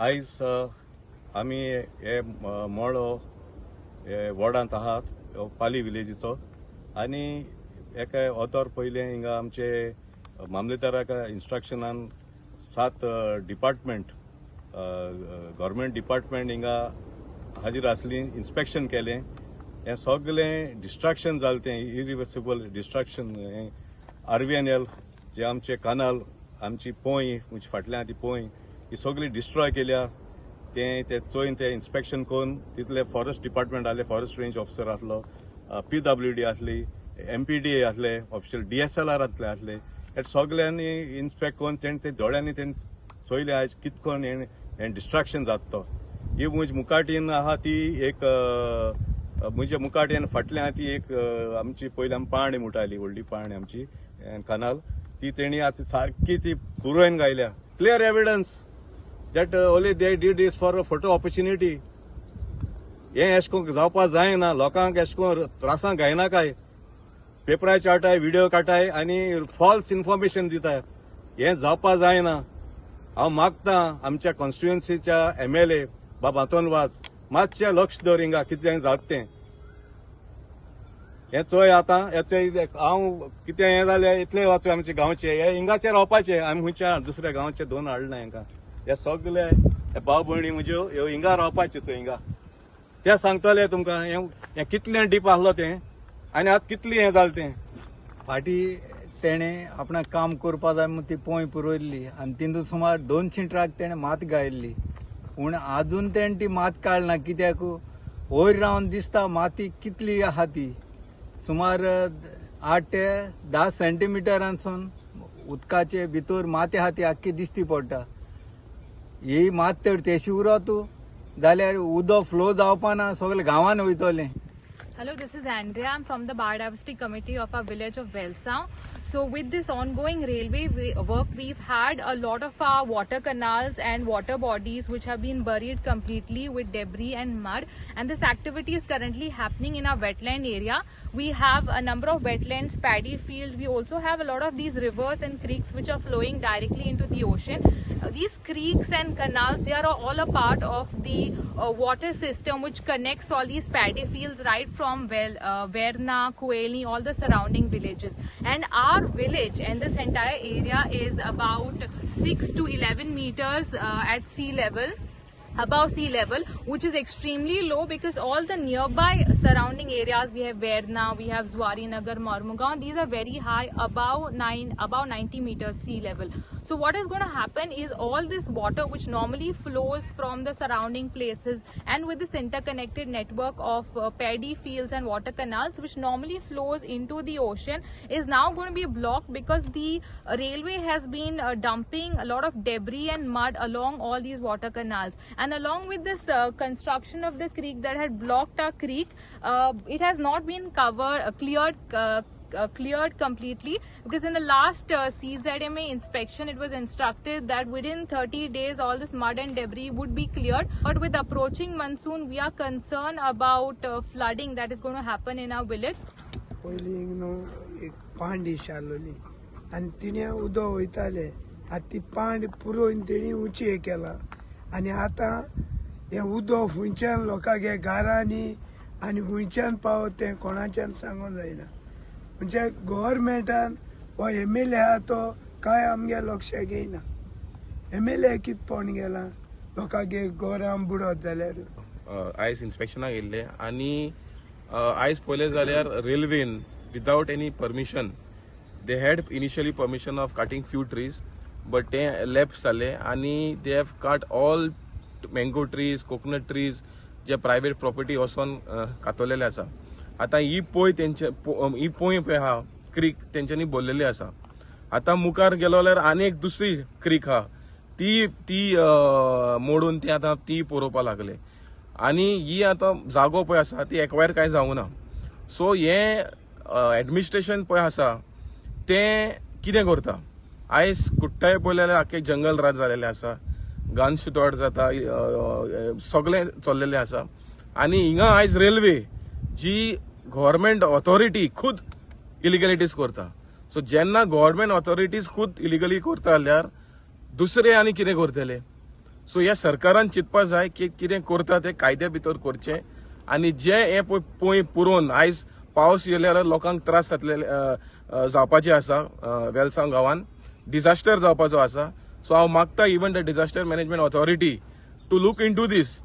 आयज आमी हे मळो हे वॉर्डांत आहात, हो पाली विलेजीचो. आनी एका ऑदर पयलें हिंगा आमचे मामलेदाराक इन्स्ट्रक्शनान सात डिपार्टमेंट, गव्हर्मेंट डिपार्टमेंट हिंगा हाजीर आसली. इन्स्पेक्शन केलें. हें सगळें डिस्ट्रक्शन जालें तें इरिवर्सिबल डिस्ट्रक्शन. हें आरवीएनएल जे आमचे कानाल, आमची पोंय, आमची फाटल्यान ती पोंय, ही सगळी डिस्ट्रॉय केल्या. ते ते चोयन, ते इन्स्पेक्शन करून तितले फॉरेस्ट डिपार्टमेंट आसले, फॉरेस्ट रेंज ऑफिसर आसलो, पीडब्ल्यूडी आसली, एमपीडी आसले ऑफिशियल, डीएसएलआरांतले आसले. हे सगळ्यांनी इन्स्पेक्ट करून तेणें ते दोळ्यांनी तेणें चोयलें आयज कितकोन हें हें डिस्ट्रक्शन जाता तो. ही म्हजी मुखाटीन आहा ती एक म्हज्या मुखाटीन फाटल्यान आहा ती एक आमची पयलीं आमी पाणी मुटाली, व्हडली पाणी आमची कनाल, ती तेणी आतां सारकी ती पुरोयन घायल्या. Clear evidence that only they did is for a photo opportunity. हें एशें करून जावपा जायना. लोकांक एशें करून त्रासांक घायनाकाय. पेपराचे हाडटाय, व्हिडिओ काडटाय आनी फॉल्स इन्फॉर्मेशन दिताय. हें जावपा जायना. हांव मागता आमच्या कॉन्स्टिट्युएन्सीच्या एमएलए बाब आंतोन वाज, मातशें लक्ष दवर हिंगा कितें जाता तें. हें चोय आतां हें हांव कितें हें जालें, इतलें वच आमचे गांवचे हे हिंगाचे रावपाचे. आमी खंयच्या दुसऱ्या गांवचे दोन हाडना हांकां. हे सगळे हे भाव भयणी म्हज्यो ह्यो हिंगा रावपाच्यो. चोय हिंगा ते सांगतले तुमकां हें हें कितलें डीप आसलो तें आनी आतां कितलें हें जालें तें. फाटीं तेणें आपणाक काम करपा जाय म्हूण ती पोंय पुरयल्ली आनी तितून सुमार 200 ट्रक तेणें मात गायल्ली, पूण आजून तेणें ती मात काडना. कित्याक वयर रावन दिसता माती कितली आहा ती. सुमार 8 ते 10 सेंटीमिटरांसून उदकाचे भितर माती आहा ती आख्खी दिसती पडटा. ही मात तर तेशी उरत जाल्यार उदक फ्लो जावपाना, सगळें गांवान वयतलें. Hello, this is Andrea. I'm from the Biodiversity Committee of our village of Velsao. So, with this ongoing railway work, we've had a lot of our water canals and water bodies which have been buried completely with debris and mud. And this activity is currently happening in our wetland area. We have a number of wetlands, paddy fields. We also have a lot of these rivers and creeks which are flowing directly into the ocean. These creeks and canals, they are all a part of the water system which connects all these paddy fields right from Verna, Kueli, all the surrounding villages. And our village and this entire area is about 6 to 11 meters at sea level, above sea level, which is extremely low, because all the nearby surrounding areas, we have Verna, we have Zuari Nagar, Mormugao, these are very high, above 90 meters sea level. So what is going to happen is all this water which normally flows from the surrounding places and with this interconnected network of paddy fields and water canals which normally flows into the ocean is now going to be blocked, because the railway has been dumping a lot of debris and mud along all these water canals. And along with this construction of the creek that had blocked our creek, it has not been covered, cleared completely, because in the last CZMA inspection it was instructed that within 30 days all this mud and debris would be cleared. But with approaching monsoon, we are concerned about flooding that is going to happen in our village. पयलीं न्हू एक पांड आसलोली आनी तिणें उदक वयतालें. आतां ती पांड पुरोवन तेणी उंची केला आनी आतां हें उदक खंयच्यान लोकांगे घरांनी आनी खंयच्यान पावत तें कोणाच्यान सांगूंक जायना. म्हणजे गोवोरमेंटान हो एमएलए आहा तो कांय आमगे लक्ष घेयना. एमएलए कितें पळोवन गेला लोकांगे घरां बुडत जाल्यार? आयज इन्स्पेक्शनाक येयल्ले आनी आयज पळयलें जाल्यार रेल्वेन without any permission, they had initially permission of cutting few trees, but ते लॅप्स जाले आनी they have cut all mango trees, coconut trees, J private property वचोन कातवलेले आसा. आतां ही पोय तेंचे ही पोंय पळय आहा, क्रीक तेंच्यांनी भरलेली आसा. आतां मुखार गेलो जाल्यार आनी एक दुसरी क्रीक आहा, ती ती मोडून ती आतां ती पुरोवपा लागले. आनी ही आतां जागो पळय आसा ती एक्वायर कांय जावंक ना. सो हें एडमिनिस्ट्रेशन पळय आसा तें कितें करता? आयज कुट्टाय पळयलें जाल्यार आख्खें जंगल राज जालेलें आसा, गन शुटआउट जाता, सगळें चल्लेलें आसा. आनी हिंगा आयज रेल्वे जी गव्हर्मेंट ऑथॉरिटी खुद इलिगलिटीज करता. सो जेन्ना गव्हर्मेंट ऑथॉरिटीज खुद इलिगली करता जाल्यार दुसरे आनी कितें करतले? सो ह्या सरकारान चिंतपा जाय की कितें करता तें कायद्या भितर करचें आनी जे हे पळय पोंय पुरोवन आयज पावस येयले जाल्यार लोकांक त्रास जातले जावपाचे आसा. वेलसांव गांवान डिझास्टर जावपाचो आसा. सो हांव मागता even the disaster management authority to look into this.